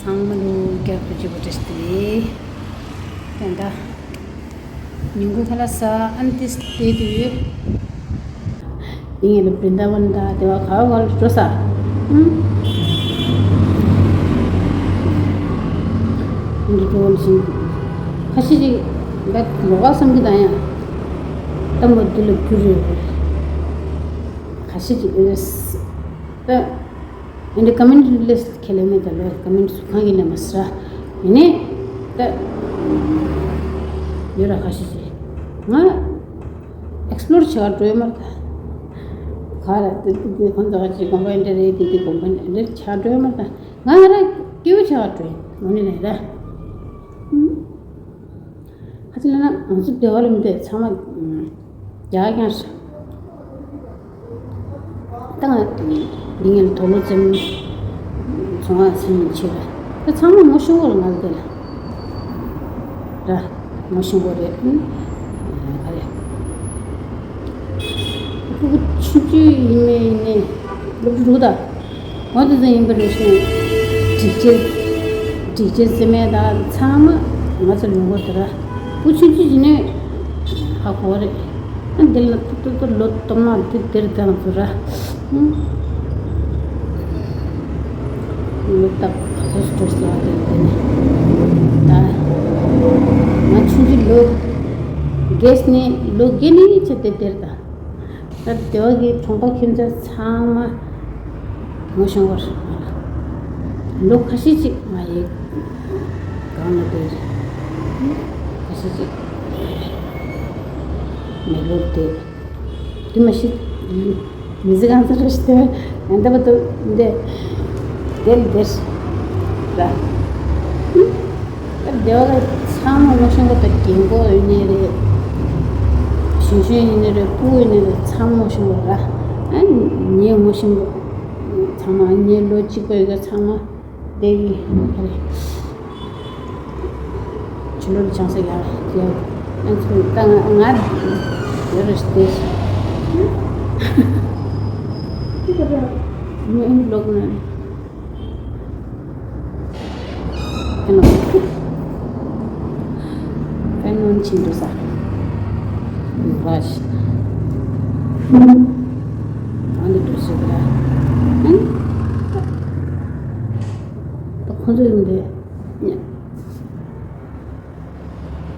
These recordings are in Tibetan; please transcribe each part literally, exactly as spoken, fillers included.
ཚང་མ་ལོ་བསྐྱར་དུ་བརྗེ་པོ་བཀྲ་ཤིས་བདེ་ལེགས། ད་ལྟ་ཉིན་གུང་ཁ་ལག་ཟ་ཨན་ཏིས་བལྟས་དུས། འདི་ངེད་ལ་བྲིན་ད་ཝན་ད་དེ་བ་ག་བ་ག་ལ་འགྲོ་ས། ཨུམ། འདི་འགྲོ་བ་ཞིག་ཁ་ཤས་ཅིག་ད་ལོགས་ཀ་བསམ་གྱི་ད་ཡང་། ད་མོ་འདི་ལ་རྒྱུ་རེད། ཁ་ཤས་ཅིག་ཨེ་ད། ཨ་ནི་ཀ་མེན་ཊི་ལིསི་ཊི་ཁས་ལེན་མེད་ད་ལོ། ཀ་མེན་ཊི་སུ་གང་གིས་ལེན་མ་ཟེར། ཡིན་ནའི་ད་ཡོད་ར་ཁ་ཤས་ཤིག་ང་ཨེག་སི་པི་ལོར་བྱེད་ག་འགྲོ་ཡོད་མ་རེད་ད། ག་ར་དེ་དེ་དེ་ཁོང་ཚོ་ག་ཅིག་གོམ་པ་འདྲ་རེད། དེ་དེ་གོམ་པ་འདྲ་བྱེད་ག་འགྲོ་ཡོད་མ་རེད་ད། ང་ང་ར་སྐྱིད་པོ་བྱེད་ག་འགྲོ་ཡིན། འོ་ནི་ལས་ར། ཨུམ། ཁ་ཅིག་ལ་ན་ང་ཚོ་སྡེ་བ་ལ་མི་འདུག་ཚང་མ་རྒྱག་རྐྱང་རེད། ད་ང་འདི་ངན་དོ་ལོ་ཙེམ་ཚོང་བ་ཚེམ་ཆེ་བ་ད་ཚང་མ་ངོ་ཤེས་པོ་ལ་ང་ལ་དེ་ལ་ར་ངོ་ཤེས་པོ་རེད། ཨུམ། ག་རེ། ཕྲུ་གུ་ཆུང་ཆུང་ཡིན་མིན་ཡིན་ནའི་སློབ་ཕྲུག་རུ་ད། འོ་དེ་ཚོ་ཡིན་པ་རེད་ཤག་སྒྲིག་ཆས། སྒྲིག་ཆས་ཟེར་མེད་ད་ཚང་མ་ང་ཚོ་ལུང་པ་དེ་ར། བུ་ཆུང་ཆུང་ཡིན་ནའི་ཧ་གོ་རེད། ཨ་འདི་ལ་ཏུ་ཏུ་ཏུ་ལོ་སྟོང་མ་འདི་དེར་ད་ང་ཚོ་ར། ལོ་ཏག་ག་ཚོད་སྤྲོ་སོང་དེ་དེ་ནས་ད། ང་ཆུང་ཆུང་ལོ་བརྒྱད་ནས་ལོ་བརྒྱད་ནས་ཆེ་དེ་དེར་ད། ད་སྡེ་བ་གི་གྲོང་པ་ཁྱིམ་ཚང་ཚང་མ་ངོ་ཤེས་པ་རེད། ལོ་ཁ་ཤས་ཅིག་ང་ཡི་སྒང་ལ་བསྡད་རེད། ཁ་ཤས་ཅིག་མེག་ལོར་བསྡད། དེ་མ་གཞི་མི་ཚེ་གང་ཚར་རེད་ཞེས་ང་འདི་བ་དུ་འདི་དེ་ལ་བསྡད་ར། སྡེ་བ་ལ་ཚང་མ་ངོ་ཤེས་པ་དང་རྒན་གོག་ཡིན་ནའི་རེད། གཞོན་གཞོན་ཡིན་ནའི་རེད། སྤུ་གུ་ཡིན་ནའི་རེད། ཚང་མ་ངོ་ཤེས་པ་ར། ཨ་ངའི་ངོ་ཤེས་པ་ཚང་མ་ངའི་ལོ་གཅིག་པ་ཡོད་ཚང་མ་བསྡད་ཀྱི་རེད། ཕྱི་ལོགས་ལ་ཆང་ས་ཡར་ཡར་ཨ་ཚོ་ད་ང་ང་ཡོད་རེད་བསྡད། ངའི་ལོག་ན། ཨ་ནི་ཨ་ནི་ཕྱིན་འགྲོ་ས་རེད། ཨ་ནི་འགྲོ་ས་རེད། ཨ་ནི་ད་ཁོང་ཚོ་ཡིན་པས།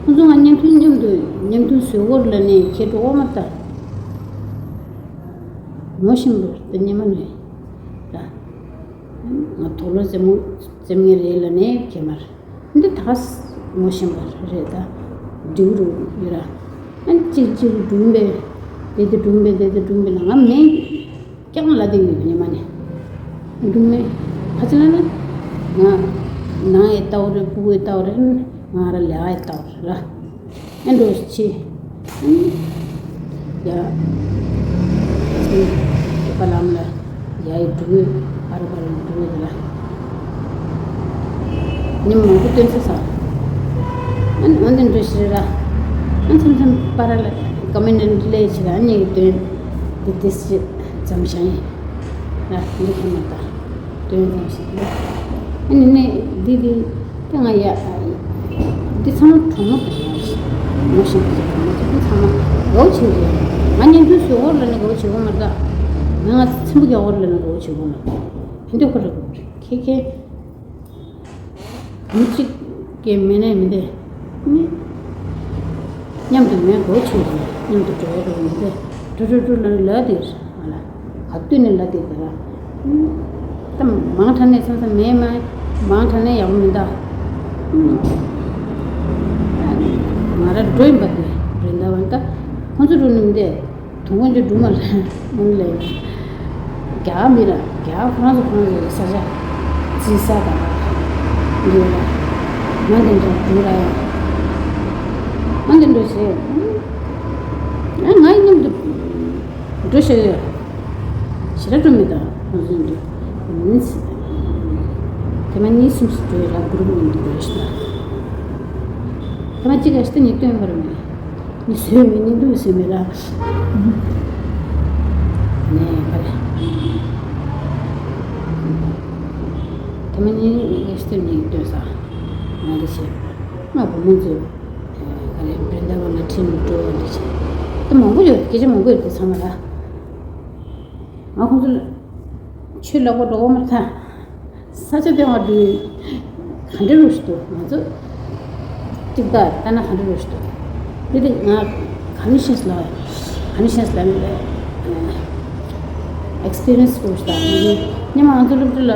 ཁོང་ཚོ་ང་བརྙན་ཐུང་མཉམ་དུ་བརྙན་ཐུང་བཟོ་སྐོར་ལ་ནས་ཁྱེད་འགྲོ་འོ་མ་ལྟ། ངོ་ཤེས་པ་ད་སྙེ་མ་ནས་ལ། ང་དོ་ལོ་རྩེ་མོ་རྩེ་མོ་རེད་ལ་ནས་ཁྱེད་མར་འདི་ད་ངོ་ཤེས་པ་རེད་ད། འདྲིའུ་རུ་ཡོད་ར། ཨ་ཅིག་ཅིག་སྒྲུང་པས་དེ་དེ་སྒྲུང་པས་དེ་དེ་སྒྲུང་པས་ལ་ང་མེད། ཀྱང་ལ་དེ་ཡོད་ཉི་མ་ནས། སྒྲུང་མེད། ཁ་ཅིག་ལ་ན། ང་ནང་ཡི་ལྟ་བ་རེད། སྤུ་གུའི་ལྟ་བ་རེད། ང་ར་ལས་ཀའི་ལྟ་བ་རེད་ར། ཨེ་འགྲོ་ཆེ། ཡ། ཨེ་པ་ལམ་ལ་ཡ་ཡི་འགྲོ་གི་བར་བར་འགྲོ་གི་ར། ཉིན་མང་པོ་སྟོན་ཚེ་ས། ཨན་ཨན་དེ་འགྲོ་ཤི་ར། ཨན་མཚམས་མཚམས་པ་ར་ལ་ཀ་མེན་ཊི་ལས་ཤི་ར་ཨན་ཉིན་གི་སྟོན། དེ་དེ་སི་ཙམ་ཞང་ཡིན། ར་འདི་ཁ་མ་ད་སྟོན་ཙམ་ཞིག་ལ། ཨན་ནི་ནི་འདི་འདི་ད་ང་ཡ། འདི་ཚང་མ་གྲོང་མོ་དང་ཡ་ཞིག་ངོ་ཤེས་ཀྱི་གྲོང་མོ་ཚོ་འདི་ཚང་མ་དགའ་བོ་བྱེད་ཀྱི་ཡོད། ང་ཉན་དུས་སུ་འོར་ལ་ནི་དགའ་བོ་བྱེད་གོ་མ་ད། ང་ང་ཚིམ་པོ་རྒྱག་འོར་ལ་ནི་དགའ་བོ་བྱེད་གོ་མ་ད། འདི་ཁོ་རེ་ཁེ་ཁེ། མི་གཅིག་གིས་མི་ནས་མི་འདི། མི། མཉམ་དུ་མེད་སྒོ་ཕྱེ་ཞིང་མཉམ་དུ་འགྲོ་ཡ་རུ་མི་འདི། འགྲོ་འགྲོ་འགྲོ་ལ་ལ་དེར་ང་ལ། ག་དུས་ནས་ལ་དེར་ག་ལ། ད་མང་དྲགས་ནས་མཚམས་མཚམས་མེད་མ། མང་དྲགས་ནས་ཡག་པོ་མི་འདུག་ང་ར་འགྲོ་ཡིན་པ་དེ་རེད་འདའ་བ་ད། ཁོང་ཚོ་འགྲོ་ནི་མི་འདི། དུང་དཀོན་གྱི་སྦྲུམ་མ་རེད་མོ་ལས། རྒྱ་མི་ར་རྒྱ་ཁོ་རང་ཚོ་ཁོ་རང་ཚོ་ས་ཆ་རྩིས་ས་དང་འདི་ར་ང་འདི་འདྲ་འདུག་ར། ང་འདི་འདྲ་བྱས་ཨ་ང་ཡི་མཉམ་དུ་འགྲོ་ཤེས་ཡོད། ཞེ་དྲག་འགྲོ་མི་དང་ཁོང་ཚོ་འདི་མིན་ཚེ་དེ་མ་གཉིས་གསུམ་ཞིག་འགྲོ་ཡོད་ར་གུ་རུབ་མཉམ་དུ་འགྲོ་ཤེས་ན་དེ་མ་གཅིག་ག་ཤི་ད་ཉིས་སྟོན་བར་མེད། ནི་བཟོས་མེད་ནི་འདུག་བཟོས་མེད་ལ། ནས་ག་རེ། དེ་མ་ནི་ སྟོན་ནས་སྟོན་ས་ང་འདི་བྱས། ང་བུ་མོ་ཚོས་ག་རེ་བྲིན་ཟླ་བ་ལ་ཁྲིད་ནས་འགྲོ་བ་འདི་བྱས། ད་མང་པོ་ཡོད། སྐད་ཆ་མང་པོ་ཡོད། དེ་ཚང་མ་ལ་ང་ཁོང་ཚོ་ལ་ཆོས་ལབ་པ་འགྲོ་བ་མ་ཐག་ས་ཆ་དེ་བ་འདི་ག་འདྲ་རུ་ཞིག་འདུག་ང་ཚོ་གཅིག་ལྟ་ལྟ་ན་ག་འདྲ་རུ་ཞིག་འདུག་འདི་དེ་ང་ག་ནི་ཤེས་ལ་ག་ནི་ཤེས་ལ་ཨེག་སི་པི་རི་ཡན་སི་རུ་ཞིག་དང་ཉི་མ་ང་ཚོ་སློབ་གྲྭ་ལ་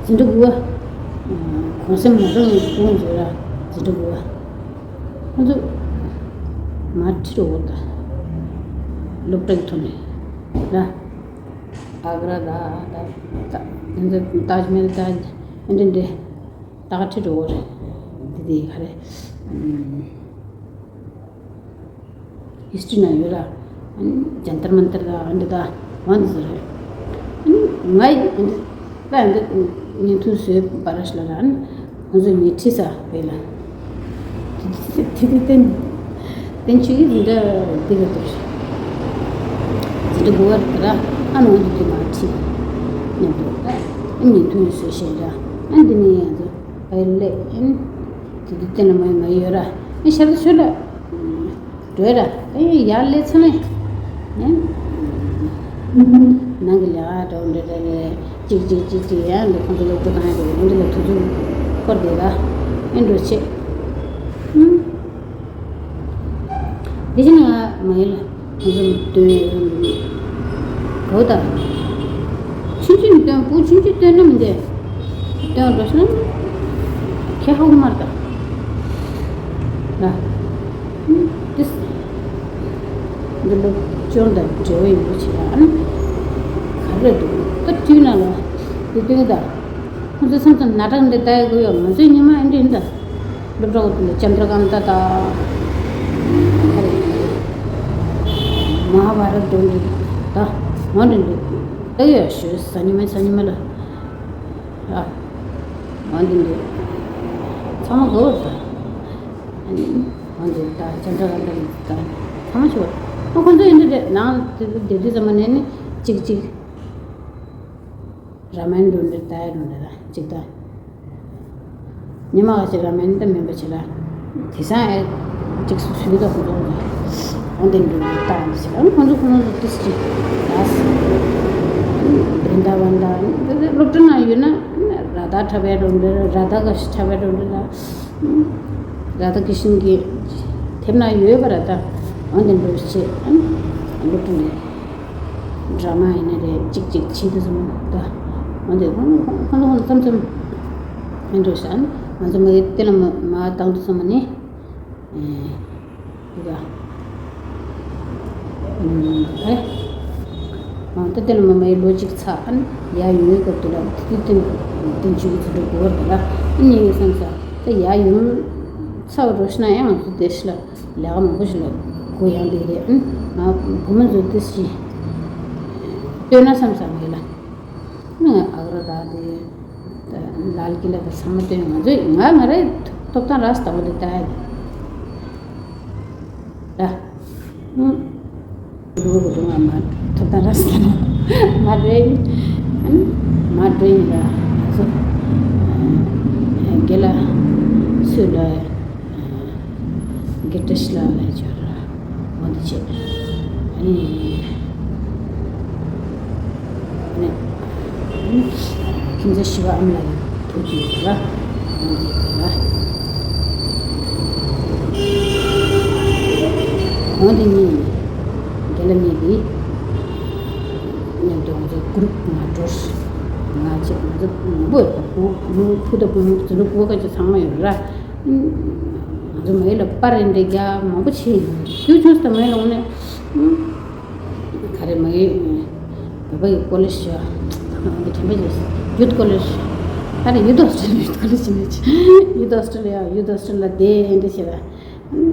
འཛིན་གྲྭ་དགུ་བ་གོང་སེང་མ་གཏོང་ནས་དགུང་འཛུལ་ལ་འཛིན་གྲྭ་དགུ་བ་ང་ཚོ་མ་ཁྲིད་རོགས་ད་སློབ་གྲྭ་གི་ཐོག་ནས་ལ། ཨ་ག་ར་ད་ད་ད་ད་ཏཱཇ་མ་ཧལ་ད་འདི་འདྲ་ད་ག་ཁྲིད་འགྲོ་གི་རེད། འདི་དེ་ག་རེ་ཧིས་ཊི་རི་ནང་ཡོད་ལ། ཇན་ཏར་མན་ཏར་ད་འདི་ད་འོ་འདི་ཟེར་རེད། ང་ཡི་འདི་ད་འདི་བརྙན་ཐུང་བཟོས་པ་ར་ཤི་ལ་ར། ང་ཚོ་ངས་ཁྲིད་ས་བས་ལ། དེ་དེ་དེ་བསྟན་བསྟན་ཆོས་ཀྱི་འཛིན་གྲྭ་འདི་ག་དུ་རེད། འཛིན་གྲྭ་དགུ་བར་དུ་ར་ཨ་ནང་དུ་དེ་མ་ཁྲིད་མཉམ་དུ་ཨ་ཉིན་ཐུང་བཟོས་བཤད་ར། ཨ་འདི་ནས་ང་ཚོ་བས་ལས་ཨིན་དེ་དུས་བསྟན་ལ་མ་ཡོད་མ་ཡོད་ར། ཨ་ཤར་དུ་ཆོས་ལ། འགྲོ་ར་ཨེ་ཡར་སླེབས་ཚར་ནས་ནང་གི་ལས་ཀ་འགྲོ་འདྲ་འདྲ་རེད། ཅིག་ཅིག་ཅིག་ཅིག་ཡང་འདི་ཁོང་ཚོ་སློབ་གྲྭ་གང་ཡང་འགྲོ་འདི་ལ་དུས་ཚོད་འཁོར་དེ་ལ་ཨེ་འགྲོ་ཆེ། དེ་བཞིན་ང་མ་ཡིན་ལ་ཁོང་ཚོ་འདོན་གོ་ད། ཆུང་ཆུང་འདོན་བུ་ཆུང་ཆུང་འདོན་ན་མི་འདོན་འདོན་འགྲོ་སོང་ཁྱེད་ཧ་གོ་མར་ད་ལ། ཏིས། འདི་ལོ་ཅོང་དང་འབྲེལ་བ་ཡོད་ཆེ་ཨ་ནི། ག་རེ་འདུག་ད་དུས་ན་ལ། དུས་སྟོན་ད། ཁོང་ཚོ་མཚམས་མཚམས་ན་ཊག་འདི་ལྟ་ཡི་གོ་ཡོད། ང་ཚོའི་ཉི་མ་ཨེ་འདྲི་ཡིན་ད། སློབ་གྲྭ་འོག་ཏུ་ལ་ཅན་དྲ་ག་ནྟ་ད། ག་རེ། མ་ཧཱ་བྷ་རད་འདྲ་འདྲི་ད། མ་འདྲ་འདྲི། ལྟ་གི་ཡོད་ཞུ་གཟའ་ཉི་མ་གཟའ་ཉི་མ་ལ། ཨ། འོ་འདི་འདི། ཚང་མ་གོ་བར་ད། འོ་འདི་ད་ཅན་དྲ་ག་འདྲ་ད། ཚང་མ་ཆོག་ཨ་ཁོང་ཚོ་ཡིན་འདི་རེད་ནང་དེ་དེ་དུས་ཙམ་པ་ནས་ནི་གཅིག་གཅིག་ར་མན་འགྲོ་འདི་ད་ཡ་འགྲོ་འདི་ད་གཅིག་ད། ཉི་མ་ག་ཅིག་ར་མན་འདི་མིན་པ་ཆེ་ལ། དེ་སང་ཨེ་གཅིག་སུ་སུ་གི་ད་ཁོང་ཚོ། འོ་འདི་འགྲོ་འདི་ད་འདི་ཆེ་ལ་ཁོང་ཚོ་ཁོང་ཚོ་ཏིས་གཅིག་ད་སི། འདི་ད་བ་ད་སློབ་གྲྭ་ན་ཡོད་ན། ར་ད་འཁྲབ་པའི་སྒྲོམ་རེ་ར་ད་ག་ཤི་འཁྲབ་པའི་སྒྲོམ་རེ་ལ། ར་ད་གི་ཤིང་གི་དེབ་ན་ཡོད་པ་ར་ད། འོན་ཏེ་འགྲོ་ཤེས་ཨ་ནི་སློབ་གྲྭ་ནས་ཌ་ར་མ་ཡིན་ན་རེད་གཅིག་གཅིག་བྱེད་དུ་སོང་ད། འོན་ཏེ་ཁོང་ཁོང་ཁོང་ཁོང་ཙམ་ཙམ་ཡིན་འགྲོ་ཤེས་ཨ་ནི་ང་ཚོ་མ་ཡི་དེ་ལ་མ་མ་བཏང་དུ་སོང་མ་ནི། འདི་ག་ཨེ། ཨང་ད་དེ་ལ་མ་མའི་ལོ་གཅིག་ཚ་ཨན་ཡ་ཡོད་སྐབས་དེ་ལ་དེ་དེ་དེ་ཆུ་གི་ཚུ་འགྲོ་གོ་བར་དེ་ལ་ཨ་ཉེ་ཡོད་བསམ་ས་ད་ཡ་ཡོད་ཚ་བ་རོ་ཤི་ན་ཡང་ང་ཚོ་དེ་ཤི་ལ་ལས་ཀ་མང་པོ་ཞིག་ལ་གོ་ཡང་དེ་རེད་ཨན་ང་བུ་མོ་ཚོ་དེ་ཤི་ལྟོས་ན་བསམ་ས་མེད་ལ་ཨ་ང་ཨ་ག་ར་ད་དེ། ལལ་ཀི་ལ་དང་ཚང་མ་སྟོན་ང་ཚོས་ང་ང་རའི་ཐོབ་ཐང་ར་སི་དང་པོ་དེ་ལྟ་ཡ་ད། ཨུ། ལུ་གུ་དུ་ང་མ་ཐོབ་ཐང་ར་སི་དང་མ་རེད། མ་རེད་ཡིན་ལ་ང་ཚོ་དགེ་ལ་སུ་ལ། དགེ་བཀྲ་ཤིས་ལགས་ལ་བཅར་ར་འོ་འདི་བྱས། ཨ་ནི་ཨ་ནི་ཁྱིམ་མཚེས་ཞི་བ་ཨ་མ་ལགས་ཀྱི་བུ་གཅིག་ཡོད་ར་འོ་འདི་ཡོད་ར། འོ་འདི་གཉིས་དགེ་ལ་གཉིས་འདི་མཉམ་དུ་ང་ཚོ་གུ་རུབ་ང་འགྲོ་ང་བཅས་ང་ཚོ་བུ་བུ་བུ་དང་བུ་བུ་དང་བུ་མོ་བུ་ཚོ་ལོ་བུ་བ་ཀ་ཅིག་ཚང་མ་ཡོད་ར། ང་ཚོ་མ་ཡིག་ལ་པར་རེ་འདྲ་རྒྱག་མང་པོ་བྱས་ཡོད། རྒྱུ་ཆུང་སུ་དང་མ་ཡིག་ལ་འོང་ནས་ག་རེ་མ་ཡིག་བོད་པ་ཡི་ཀོ་ལེ་ཇི་ཡོད། ང་གི་དྲན་པ་ཡོད། ཡུཐ་ཀོ་ལེ་ཇི། ཨ་རེ་ཡུཐ་ཧོ་སི་ཊེལ་ཡུཐ་ཀོ་ལེ་ཇི་ནས་ཡུཐ་ཧོ་སི་ཊེལ་ཡ་ཡུཐ་ཧོ་སི་ཊེལ་ལ་བསྡད་འདྲ་བྱས་ལ་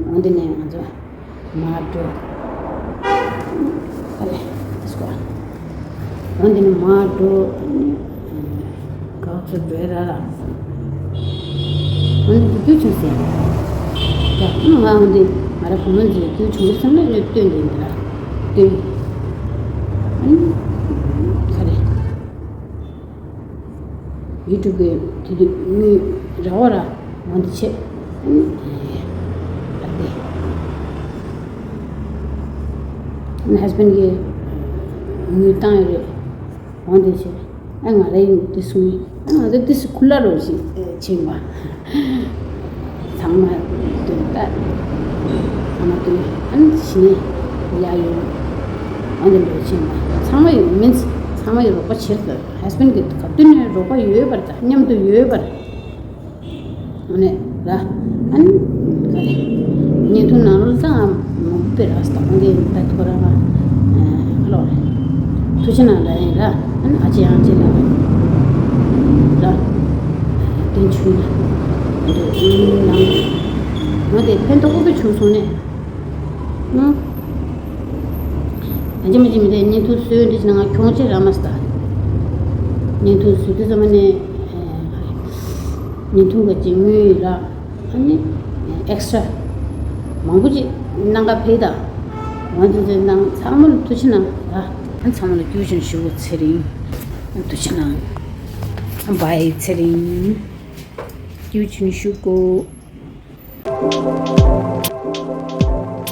འོང་དེ་ནས་ང་ཚོ། མ་འགྲོ། ཨ་རེ། དེ་སྐོར། འོན་ཏེ་ནི་མ་འགྲོ། གག་ཚོད་འགྲོ་ཡ་ར་ར། འོན་ཏེ་རྒྱུ་ཆུང་ཟེར། ཡ་ང་འོན་ཏེ་ང་ར་བུ་མོ་འཛིན་རྒྱུ་ཆུང་གི་སེམས་ལ་ནི་སྟོན་དེ་འདི་ར། སྟོན། ཨ་ནི། ཁ་རེ། ཡུ་ཊུབ་གི་དེ་དུས་དངུལ་རག་པ་ར་འོང་དེ་བྱས། ཨ་ནི་ཨ་དེ་ཨ་ནི་ཧ་སི་བེན་གི་དངུལ་བཏང་ཡོད་རེད། འོང་དེ་བྱས། ཨ་ང་རའི་དེ་སུ་ཡིན། ཨ་ང་ཚོ་དེ་སུ་ཁུ་ལ་རོ་ཞིག་ཕྱིན་པ། ཚང་མ་དུ་ལྟ། ཚང་མ་དུ་ཨ་ནི་ཕྱི་ནས་ཡ་ཡོང་། འོང་དེ་འགྲོ་ཕྱིན་པ། ཚང་མ་ཡོང་མིན་ཚང་མ་ཡོང་རོགས་པ་བྱེད་དོ། ཧ་སི་བེན་གི་ག་དུས་ནས་རོགས་པ་ཡོད་པར་དང་མཉམ་དུ་ཡོད་པར། ཨ་ནི་ར། ཨ་ནི་ག་རེ། བརྙན་ཐུང་ནང་ལོགས་ལ་ད་མང་པོ་ར་སྟག་མོ་དེ་ད་ཐོ་ར་ང་ཨ་ལོ་རེ། ཐུགས་རྗེ་གནང་ལ་ཡིན་ར། ཨ་ནི་ཨ་ཅེ་ཨང་ཅེ་ལ་ར། དོན་ཆུང་ན་འདོད་ཡིན་ནང་ང་དེ་ཕན་ཐོགས་པོ་བྱུང་སོང་ནས། ཨ་ཅེ་མ་ཅེ་མི་དེ་བརྙན་ཐུང་བཟོས་འདི་ནང་ཁྱོང་ཅེ་ར་མ་སྟ། བརྙན་ཐུང་བཟོས་དུས་ཙམ་ནས་བརྙན་ཐུང་གི་ཅིག་དངུལ་ར། ཨ་ནི་ཨེག་སི་ཊྲ་མང་པོ་ཅིག་གནང་ག་ཕེབས་དང་། ང་ཚོ་ཚོའི་ནང་ཚང་མ་ལ་ཐུགས་རྗེ་གནང་ཨ། ཚང་མ་ལ་ཐུགས་རྗེ་ཆེན་ཞུ་དགོས། ཚེ་རིང་ཐུགས་རྗེ་གནང་། བའི་ཚེ་རིང་ཐུགས་རྗེ་ཆེན་ཞུ་དགོས།